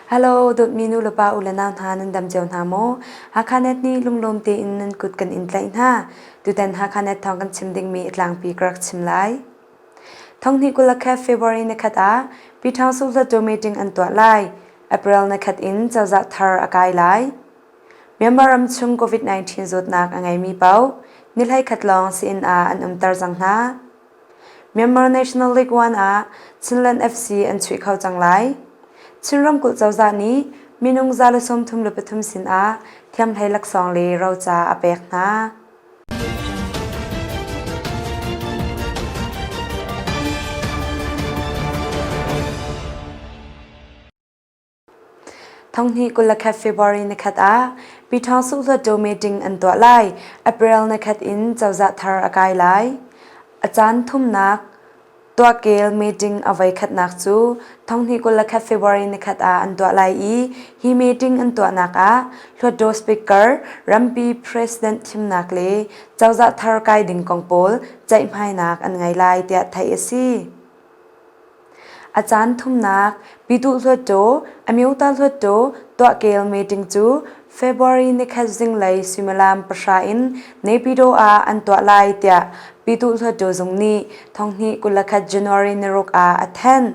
Hello, dawtmi nu le pa u le nau hna nan dam cio hna maw? Hakha Net nih lunglawm tein nan kut kan in tlaih hna. Tutan Hakha Net thawng kan chim dingmi a tlangpi ka rak chim lai. Thonghnih 21 February ni khat ah Pyithang Hluttaw meeting an tuah lai. April ni khat in cozah thar a kai lai. Myanmar ram chung COVID-19 zawtnak a ngeimi paoh ni 11 lawng sii-inn ah an umter cang hna. Myanmar National League One ah Chinland FC an chuih kho cang lai. Chin ramkulh cozah nih minung 133 sinah thiamhlei laksawng le roca a pek hna. Thonghnih 21 February nikhat ah Pyithawngsuh Hluttaw meeting an tuah lai. April nikhat in cozah thar a kai lai. A caan thumnak tuahkel meeting a voikhatnak cu thonghnih 21 February nikhat ah an tuah lai i hi meeting an tuahnak ah Hluttaw Speaker, rampi President thimnak le cozah thar kai ding kong pawl ceihmainak an ngei lai tiah theih a si. A caan thumnak Pyituh Hluttaw, Amyota Hluttaw tuahkel meeting cu February nikhat zinglei suimilam pahra in Naypyidaw ah an tuah lai tiah Pyituh Hluttaw zung nih thonghnih 21 January niruk ah a thanh.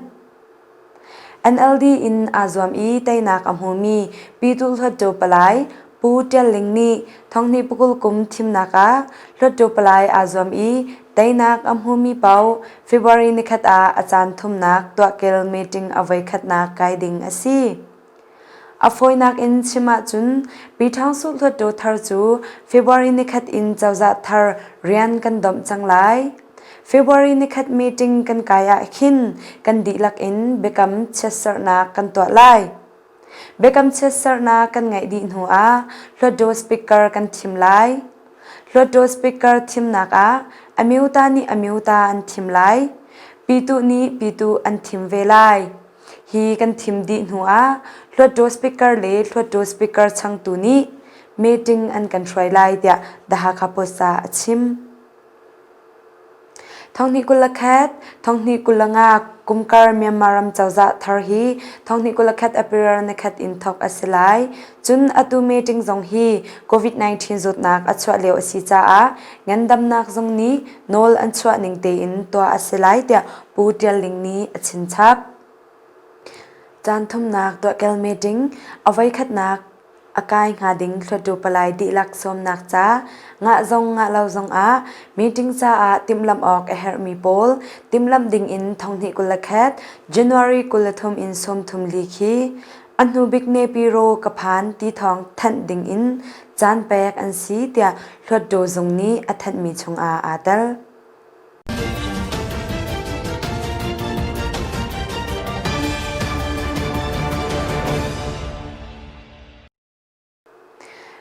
NLD in aa zuam i teinak a hmumi Pyituh Hluttaw palai Pu Ṭial Ling nih thonghnih pakul kum thimnak ah Hluttaw palai aa zuam i teinak a hmumi paoh February nikhat ah a caan thumnak tuahkel meeting a voikhatnak kai ding a si. A fawinak in chim ahcun Pyithawngsuh Hluttaw thar cu February nikhat in cozah thar rian kan domh cang lai. February nikhat meeting kan kai ah khin kan dihlak in biakam chiatserhnak kan tuah lai. Biakam chiatserhnak kan ngeih dih hnu ah Hluttaw Speaker kan thim lai. Hluttaw Speaker thimnak ah Amyota nih Amyota an thim lai. Pyituh nih Pyituh an thim ve lai. Hi kan thim dih hnu ah Hluttaw Speaker le Hluttaw Speaker changtu nih meeting an kan hruai lai tiah The Hakha Post ah a chim. Thonghnih 21, thonghnih 25 kumkar Myanmar ram cozah thar hi thonghnih 21 April nikhat in thawk a si lai. Cun atu meeting zong hi COVID-19 zawtnak a chuah lio a si caah ngandamnak zung nih nawl an chuah ning tein tuah a si lai tiah Pu Ṭial Ling nih a chinchap. Caan thumnak tuahkel meeting a voikhatnak a kai hnga ding Hluttaw palai dihlak sawmnak ca ngah zong ngah lo zong ah meeting caah timhlamh awk a herhmi pawl timhlamh ding in thonghnih 21 January 23 in 34 khi a hnubik Nepiro ka phan ti thawng thanh ding in caan pek an si tiah Hluttaw zung nih a thanhmi chungah aa tel.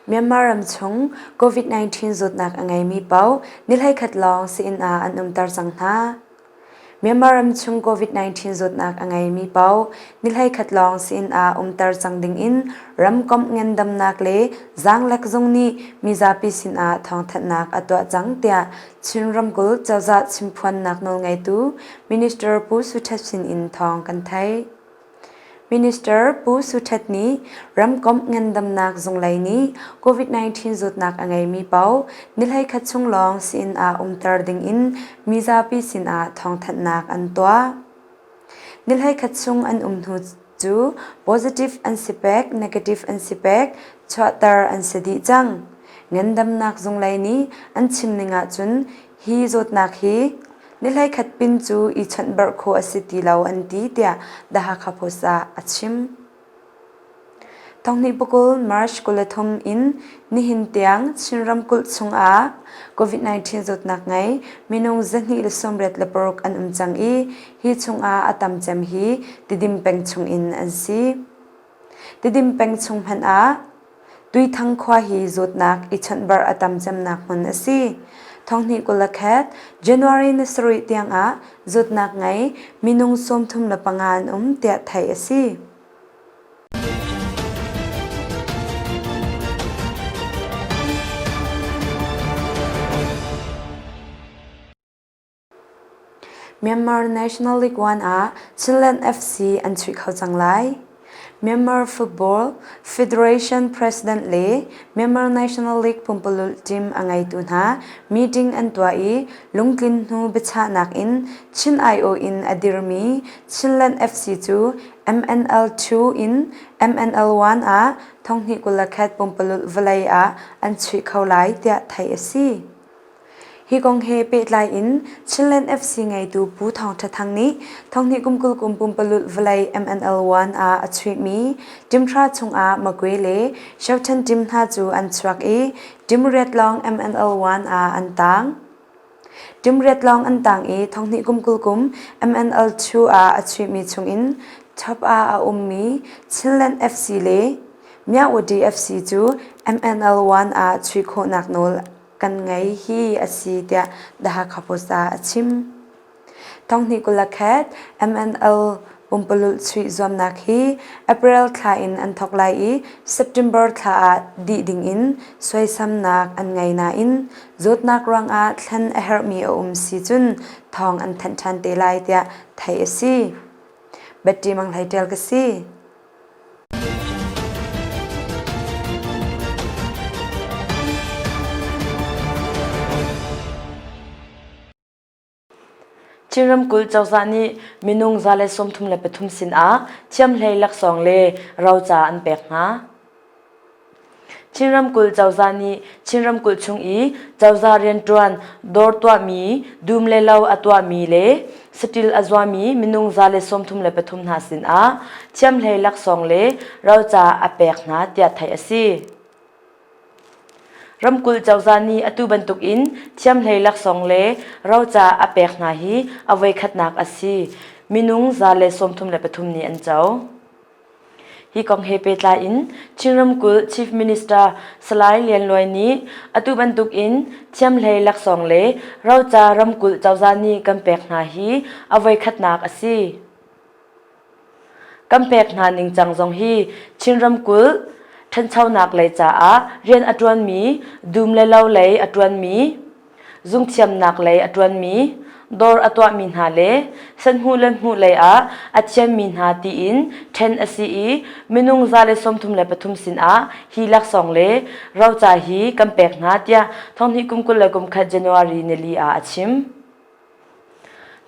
Myanmar ram chung COVID-19 zawtnak a ngeimi paoh ni 11 lawng sii-inn ah an umter cang hna. Myanmar ram chung COVID-19 zawtnak a ngeimi paoh ni 11 lawng sii-inn ah umter cang dingin ramkomh ngandamnak le zaanglek zung nih mizapi sinah thawngthanhnak a tuah cang tiah Chin ramkulh cozah chimphuannak nawlngeitu Minister Pu Su Htet sin in thawng kan theih. Minister Pu Su Htet nih ramkomh ngandamnak zunglei nih COVID-19 zawtnak a ngeimi paoh ni 11 chung lawng sii-inn ah umter ding in mizapi sinah thawngthanhnak an tuah. Ni 11 chung an um hnu cu positive an si pek, negative an si pek, chuahter an si dih cang. Ngandamnak zunglei nih an chim ning ahcun hi zawtnak hi ni 11 pin cu i chawnhbarh khawh a si ti lo an ti tiah The Hakha Post ah a chim. Thonghnih pakul March 23 in nihin tiang Chin ramkulh chungah COVID-19 zawtnak ngei minung 286 an um cang i hi chungah a tam cem hi Tidim peng chungin an si. Tidim peng chung hmanh ah Tuithang khua hi zawtnak i chawnhbarh a tam cemnak hmun a si. Thonghnih 21 January ni sarih tiangah zawtnak ngei minung 35 an um tiah theih a si. Myanmar National League One ah Chinland FC an chuih kho cang lai. Myanmar Football Federation President le Myanmar National League pumpululh team a ngeitu hna meeting an tuah i lungtlin hnu biachahnak in Chin aiawh in a dirmi Chinland FC cu MNL2 in MNL1 ah thonghnih 21 pumpululh vawlei ah an chuih kho lai tiah theih a si. Hi kong he pehtlai in Chinland FC ngeitu Pu Thawng Ṭha Thang nih thonghnih kum 20 kum pumpululh vawlei MNL1 ah a chuihmi team hra chungah Magwe le Shothan team hna cu an chuak i team riat lawng MNL1 ah an taang. Team riat lawng an taang i thonghnih kum 20 kum MNL2 ah a chuihmi chungin top ah a ummi Chinland FC le Myawaddy FC cu MNL1 ah chuih khawhnak nawl kan ngei hi a si tiah The Hakha Post ah a chim. Thonghnih 21 MNL pumpululh chuih zuamnak hi April thla in an thawk lai i September thla ah dih dingin suaisamnak an ngei nain zawtnak ruangah thlen a herhmi a um si cun thawng an thanh ṭhan te lai tiah theih a si. Betty Mang Hlei Ṭial ka si. Chin ramkulh cozah nih minung 133 sinah thiamhlei laksawng le roca an pek hna. Chin ramkulh cozah nih Chin ramkulh chung i cozah rianṭuan dawr tuahmi, dum le lo a tuahmi le saṭil a zuami minung 133 hna sinah thiamhlei laksawng le roca a pek hna tiah theih a si. Ramkulh cozah nih atu bantukin thiamhlei laksawng le roca a pek hna hi a voikhatnak a si. Minung 133 nih an co. Hi kong he pehtlai in Chin ramkulh Chief Minister Salai Lian Luai nih atu bantuk in thiamhlei laksawng le roca ramkulh cozah nih kan pek hna hi a voikhatnak a si. Kan pek hna ningcang zong hi Chin ramkulh ṭhanchonak lei caah rian a ṭuanmi, dum le lo lei a ṭuanmi, zungthiamnak lei a ṭuanmi, dawr a tuahmi hna le sanhmuh le hmuh lei ah a thiammi hna tiin ṭhen a si i minung 133 sinah hi laksawng le roca hi kan pek hna tiah thonghnih kum 21 January nili ah a chim.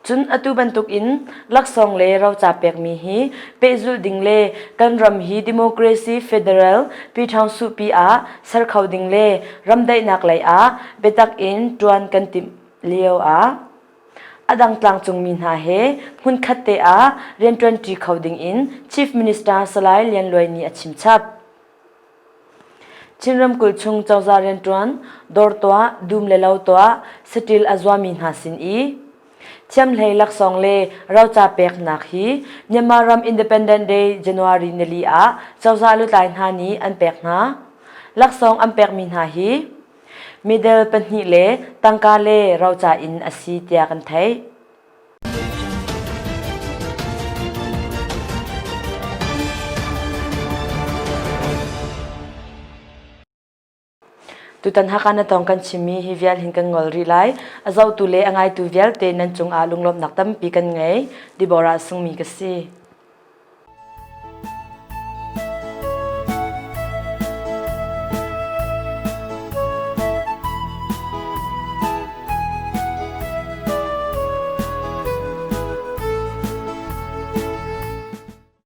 Cun atu bantukin laksawng le roca pekmi hi pehzulh ding le kan ram hi democracy federal Pyithawngsuhpi ah ser kho ding le ramdaihnak lei ah biatak in ṭuan kan timh lio ah a dang tlangcungmi hna he hmunkhat te ah rianṭuanṭi kho ding in Chief Minister Salai Lian Luai nih a chimchap. Chin ramkulh chung cozah rianṭuan, dawr tuah, dum le lo tuah, saṭil a zuami hna sin i thiamhlei laksawng le roca peknak hi Myanmar ram Independent Day January nili ah cozah lutlai hna nih an pek hna. Laksawng an pekmi hna hi medal pahnih le tangka le roca in a si tiah kan theih. Tutan Hakha na tong kan chimmi hi vial hin kan ngol rih lai. A zohtu le a ngaitu vialte nan cungah lunglawmhnak tampi kan ngei. Deborah Sungmi ka si.